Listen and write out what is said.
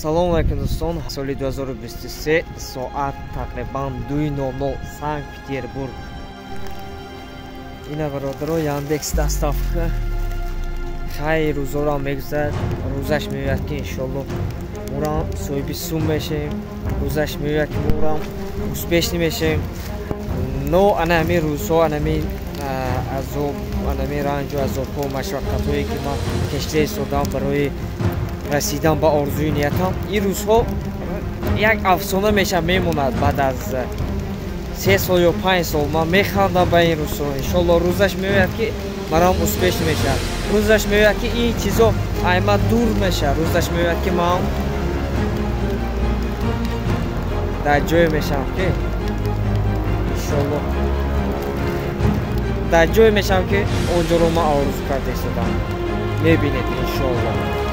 Салом алайкум, дӯстон. Соли 2023, соат тақрибан 2:00, Санкт Петербург. Ина, бародаро, Яндекс доставка. Хайр, рӯзорам мегузарад, рӯзаш меояд, ки иншолло морам соҳиби сум мешавем, рӯзаш меояд, ки морам успешный мешавем. Но ана ҳамин рӯзҳо, ана ҳамин азоб, ана ҳамин ранҷу азобҳо, машваққатҳое, ки ман кашида истодам барои расидан ба орзуи ниятам, ин рӯзҳо як афсона мешавад, мемонад. Баъд аз 3 сол ё 5 сол ман механдам ба ин рӯзҳо. Иншолло, рӯзаш меояд, ки манам успешный мешавад, рӯзаш меояд, ки ин чизо айма дур мешавад, рӯзаш меояд, ки ман дар ҷое мешавам, ки иншолло дар ҷое мешавам, ки он ҷоро ман орзу карда истодам. Мебинед, иншолло.